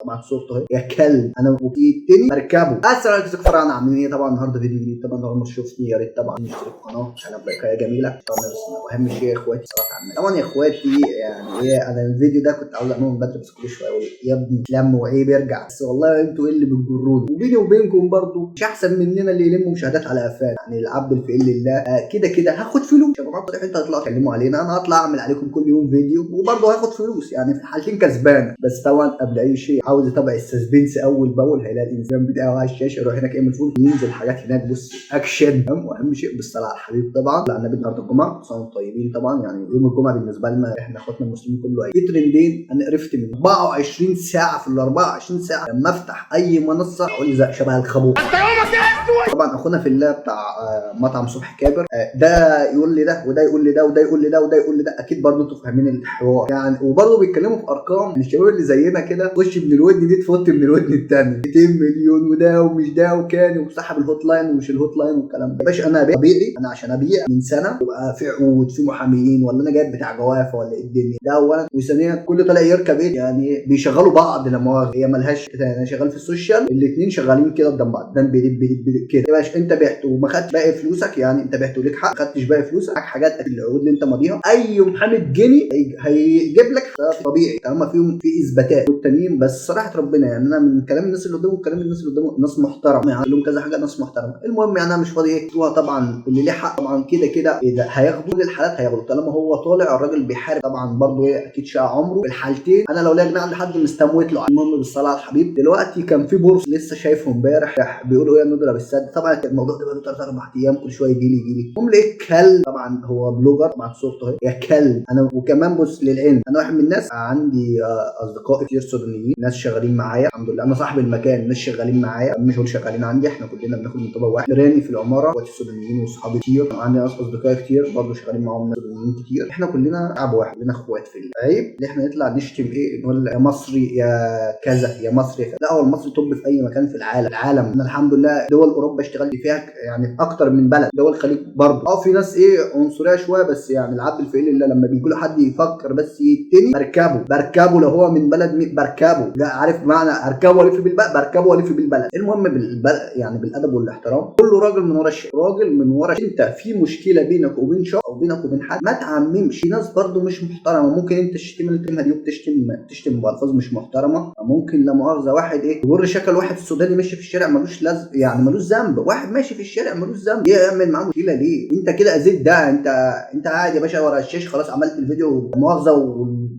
طبعا صورته اهي يا كلب، انا وكيتني بركبه. السلام عليكم ازيكم فراعنه، عاملين ايه؟ طبعا النهارده فيديو جديد. طبعا لو ما شفتني يا ريت طبعا تشترك في القناة عشان لايكايه جميلة. واهم شيء يا اخواتي الصلاة على النبي. طبعا يا اخواتي يعني ايه، انا الفيديو ده كنت عاوز اعمله من بدري، بس كل شوية اقول يا ابني اتلم وعيب ارجع، بس والله انتوا ايه اللي بتجروني. وبيني وبينكم برضو مش احسن مننا اللي يلموا مشاهدات على قفانا، يعني العبد الفقير لله. كده كده هاخد فلوس يا جماعة، انتوا هتطلعوا تكلموا علينا، انا هطلع اعمل عليكم كل يوم فيديو وبرضه هاخد فلوس، يعني في الحالتين كسبان. بس طبعا قبل اي شيء عاوز يتابع ال suspense اول باول، هيلاقي الانستجرام بتاعه على الشاشة، يروح هناك يعمل follow، ينزل حاجات هناك بص اكشن. تمام، واهم شيء بالصلاة على الحبيب. طبعا على النبي. النهارده الجمعة، كل سنة وانتم طيبين. طبعا يعني يوم الجمعة بالنسبة لنا احنا اخواتنا المسلمين كله عيد. في ترندين انا قرفت من 24 ساعة، في ال 24 ساعة لما افتح اي منصة اقول زي شبه الخابور. طبعا اخونا في الله بتاع مطعم صبحي كابر، ده يقول لي ده، وده يقول لي ده، وده يقول لي ده، وده يقول لي ده. اكيد برضه انتوا فاهمين الحوار يعني. وبرضه بيتكلموا في ارقام الشباب اللي زينا كده، خش من الودن دي تفوت من الودن الثانية. 200 مليون وده ومش ده وكان وسحب ال hotline ومش ال hotline والكلام ده. يا باشا انا طبيعي، انا عشان ابيع من سنة يبقى في عقود، في محاميين، ولا انا جايب بتاع جوافه، ولا ايه الدنيا؟ ده اولا. وثانيا كل طالع يركب ايه يعني، بيشغلوا بعض. لما مؤاخذة هي ملهاش، انا شغال في ال social، الاثنين شغالين كده قدام بعض، ده بيدب بيدب بيدب كده. يا باشا انت بعت وما خدتش باقي فلوسك، يعني انت بعت وليك حق، ما خدتش باقي فلوسك، معاك حاجات العقود اللي انت ماضيها. اي محامي بجنيه هيجيب لك طبيعي طالما فيهم في اثباتات. والتانيين بس صراحة ربنا يعني انا من كلام الناس اللي قدامه وكلام الناس اللي قدامه ناس محترمه، يعني لهم كذا حاجة ناس محترمه. المهم يعني انا مش فاضي ايه طبعا اللي ليه حق طبعا كده كده ايه ده هياخدوا كل الحالات هياخدوا، طالما هو طالع الراجل بيحارب طبعا برضه ايه اكيد شقى عمره في الحالتين. انا لو ليا جنيه عند حد مستموت له. المهم بالصلاة على الحبيب. دلوقتي كان في بورصة لسه شايفه امبارح بيقولوا ايه نضرب السد. طبعا الموضوع ده بقاله 3 4 ايام كل شوية يجي لي يجي لي. المهم لقيت كلب، طبعا هو blogger، طبعا صورته اهي يا كلب. انا وكمان بص للعلم انا واحد من الناس عندي اصدقاء كتير سودانيين، ناس شغالين معايا الحمد لله، انا صاحب المكان، ناس شغالين معايا مش هقول شغالين عندي، احنا كلنا بناكل من طبق واحد. جيراني في العمارة اخواتي السودانيين واصحابي كتير، عندي ناس اصدقائي كتير برضه شغالين معاهم ناس سودانيين كتير. احنا كلنا شعب واحد، كلنا اخوات في العيب اللي احنا نطلع نشتم ايه، نقول يا مصري يا كذا يا مصري يا كذا. لا هو المصري top في اي مكان في العالم. العالم انا الحمد لله دول اوروبا اشتغلت فيها يعني في اكتر من بلد، دول الخليج برضه في ناس ايه عنصرية شوية، بس يعني العبد الفقير لله لما بيجي له حد يفكر بس يتني بركبه بركبه، لو هو من بلد مين بركبه، لا عارف معنى اركبه والف بالبلد، بركبه والف بالبلد. المهم بالبلد يعني بالادب والاحترام، كله راجل من ورا الشيء، راجل من ورا الشيء. انت في مشكلة بينك وبين شخص او بينك وبين حد ما تعممش. في ناس برضه مش محترمه، ممكن انت الشتيمة اللي تشتمها دي وبتشتم تشتم بالفاظ مش محترمه، ممكن لا مؤاخذة واحد ايه يجر شكل واحد سوداني ماشي في الشارع ملوش لازم، يعني ملوش ذنب، واحد ماشي في الشارع ملوش ذنب يعمل معاه مشكلة ليه؟ انت كده اذيت ده، انت قاعد يا باشا ورا الشاشة خلاص عملت الفيديو مؤاخذة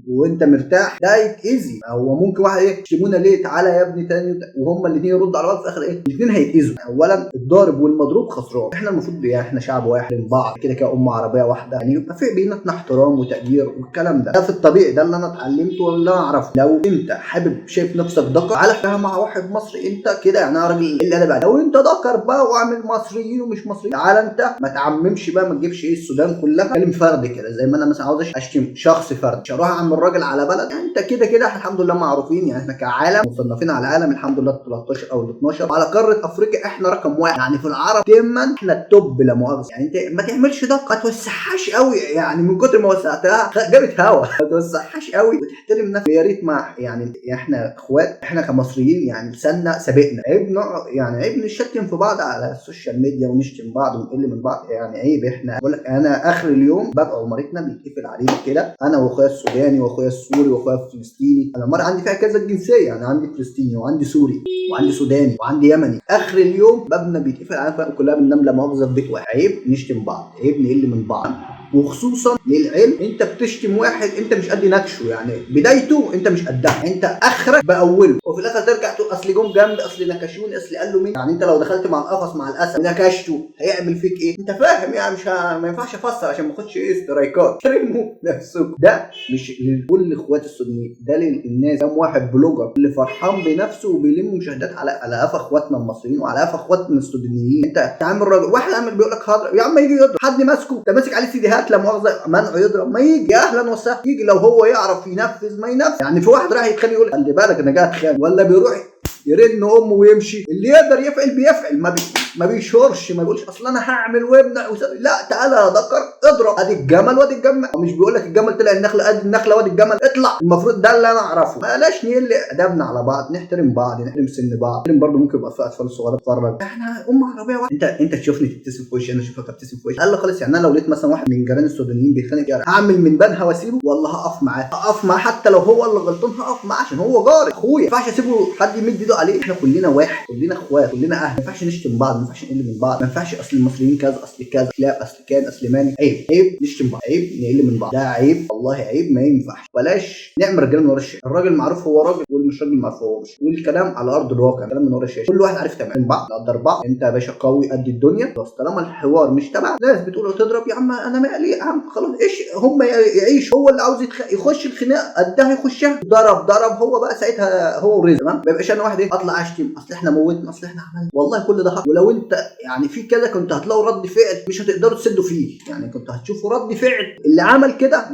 وانت مرتاح، ده يتاذي. هو ممكن واحد ايه يشتمونا ليه، تعالى يا ابني تاني، وهم الاثنين يردوا على بعض في الاخر ايه الاثنين هيتاذوا. اولا الضارب والمضروب خسران. احنا المفروض يعني احنا شعب واحد من بعض كده كده، امه عربية واحدة، يعني يبقى في بيناتنا احترام وتقدير والكلام ده. ده في الطبيعي، ده اللي انا اتعلمته واللي انا اعرفه. لو انت حابب شايف نفسك ذكر على احترام مع واحد مصري انت كده يعني انا راجل اللي انا بقى، لو انت ذكر بقى واعمل مصريين ومش مصريين، تعالى انت ما تعممش بقى، ما تجيبش ايه السودان كلها، كلم فرد كده زي ما انا مثلا عاوز اشتم شخص فرد، مش هروح اعمل راجل على بلد. يعني انت كده كده الحمد لله معروفين، يعني احنا كعالم مصنفين على العالم الحمد لله 13 او 12، على قارة افريقيا احنا رقم واحد، يعني في العرب تما احنا ال top لا مؤاخذة. يعني انت ما تعملش ده، ما توسعهاش قوي، يعني من كتر ما وسعتها جابت هوا، ما توسعهاش قوي وتحترم نفسك. يا ريت مع يعني احنا اخوات، احنا كمصريين يعني لساننا سابقنا، عيب يعني عيب نشتم في بعض على ال social media ونشتم بعض ونقل من بعض، يعني عيب. احنا بقول لك انا اخر اليوم باب عمارتنا بيتقفل علينا كده، انا واخويا السوداني واخويا السوري واخويا الفلسطيني، انا المرة عندي فيها كذا جنسية، يعني عندي فلسطيني وعندي سوري وعندي سوداني وعندي يمني. اخر اليوم بابنا بيتقفل علينا كلها، بننام لا مؤاخذة في بيت واحد. عيب نشتم بعض، عيب نقل من بعض، وخصوصا للعلم انت بتشتم واحد انت مش قد نكشه، يعني بدايته انت مش قدها، انت اخرك باوله، وفي الاخر ترجع تقول اصل جم جنب، اصل نكشوني، اصل قال له مين. يعني انت لو دخلت مع القفص مع الاسد ونكشته هيعمل فيك ايه؟ انت فاهم يعني، مش ما ينفعش افسر عشان ما اخدش ايه سترايكات. احترموا نفسكم. ده مش لكل اخوات السودانيين، ده للناس. كام واحد blogger اللي فرحان بنفسه وبيلم مشاهدات على قفا اخواتنا المصريين وعلى قفا اخواتنا السودانيين. انت عامل راجل، واحد عامل بيقول لك هضرب يا عم، يجي يضرب حد ماسكه، انت ماسك عليه سيديهات لا مؤاخذة منعه يضرب، ما يجي يا اهلا وسهلا يجي، لو هو يعرف ينفذ ما ينفذ. يعني في واحد راح يتخانق يقول خلي بالك انا جاي اتخانق، ولا بيروح يرن امه ويمشي. اللي يقدر يفعل بيفعل، ما ما بيشورش، ما بيقولش اصل انا هعمل وابنع لا تعالى يا دكر اضرب، ادي الجمل وادي الجمل. مش بيقول لك الجمل طلع النخلة، ادي النخلة وادي الجمل، اطلع. المفروض ده اللي انا اعرفه. بلاش نقل ادبنا على بعض، نحترم بعض، نحترم سن بعض، نحترم برضه. ممكن يبقى في اطفال صغيرة تتفرج، احنا امه عربية واحدة. انت تشوفني تبتسم في وشي، انا اشوفك ابتسم في وشي. قال له خالص. يعني انا لو لقيت مثلا واحد من جيران السودانيين بيتخانق، هعمل من بنها واسيبه؟ والله هقف معاه، هقف معاه حتى لو هو اللي غلطان، هقف معاه عشان هو جاري اخويا. ما ينفعش اسيبه حد يمد ايده عليه. احنا كلنا واحد، كلنا اخوات، كلنا اهل. ما ينفعش نشتم بعض، ما ينفعش نقل من بعض، ما ينفعش اصل المصريين كذا، اصل كذا، لا اصل كان، اصل ماني. عيب، عيب نشتم بعض، عيب نقل من بعض، ده عيب والله عيب، ما ينفعش. بلاش نعمل رجاله من ورا الشاشة. الراجل معروف هو راجل، واللي مش راجل معروف هو مش. والكلام على ارض الواقع، كلام من ورا الشاشة، كل واحد عارف. تمام، بعض نقدر بعض. انت يا باشا قوي قد الدنيا، بس طالما الحوار مش تبع ناس بتقول تضرب يا عم انا مالي يا عم، خلاص ايش هم يعيش، هو اللي عاوز يخش الخناقة قدها يخشها، ضرب ضرب هو بقى ساعتها هو ورزق. تمام، ما يبقاش انا واحد ايه اطلع اشتم اصل احنا موتنا، اصل احنا عملنا. والله كل ده حق. ولو انت يعني في كده كنت هتلاقوا رد فعل مش هتقدروا تسدوا فيه، يعني كنت هتشوفوا رد فعل اللي عمل كده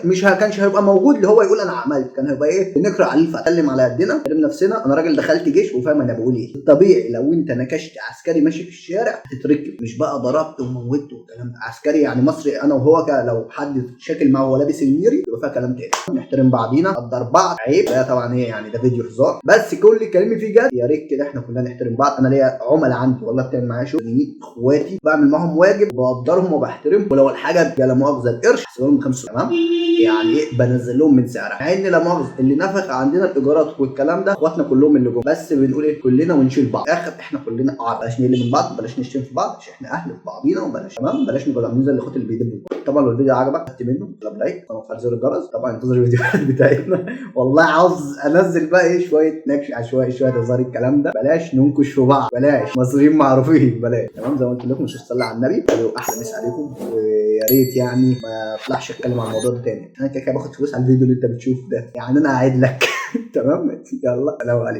مش كانش هيبقى موجود اللي هو يقول انا عملت، كان هيبقى ايه بنقرا عليه. فاتكلم على قدنا، نحترم نفسنا. انا راجل دخلت جيش وفاهم انا بقول ايه. الطبيعي لو انت نكشت عسكري ماشي في الشارع هتتركب، مش بقى ضربت وموتت والكلام ده. عسكري يعني مصري انا وهو لو حد شاكل معاه وهو لابس الميري يبقى فيها كلام تاني. نحترم بعضينا، نقدر بعض. عيب ده طبعا ايه يعني، ده فيديو هزار بس كل كلامي فيه جد. يا ريت كده احنا كلنا نحترم بعض. انا ليا عملاء عندي والله بتعمل معايا شغل، اخواتي، بعمل معاهم واجب وبقدرهم وبحترمهم، ولو الحاجة لا مؤاخذة القرش احسب لهم 5. تمام، يعني ايه بنزل لهم من سعرها، مع ان لا مؤاخذة اللي نفخ عندنا الايجارات والكلام ده اخواتنا كلهم اللي جم، بس بنقول ايه كلنا ونشيل بعض. اخر احنا كلنا عرب، بلاش نقل من بعض، بلاش نشتم في بعض، عشان احنا اهل في بعضينا، وبلاش تمام بلاش نبقى عاملين زي الاخوات اللي بيدبوا. طبعا لو الفيديو عجبك خدت منه اضرب like وفعل زر الجرس. طبعا انتظر الفيديوهات بتاعتنا، والله عاوز انزل بقى ايه شوية نكش عشوائي، شوية هزار الكلام ده. بلاش ننكش في بعض، بلاش مصريين معروفين، بلاش. تمام، زي ما قلت لكم مش تصلي على النبي، واحلى مسا عليكم. ويا ريت يعني ما اطلعش اتكلم عن الموضوع ده تاني، انا كده كده باخد فلوس على الفيديو اللي انت بتشوفه ده، يعني انا قاعد لك. تمام، يلا سلام عليكم.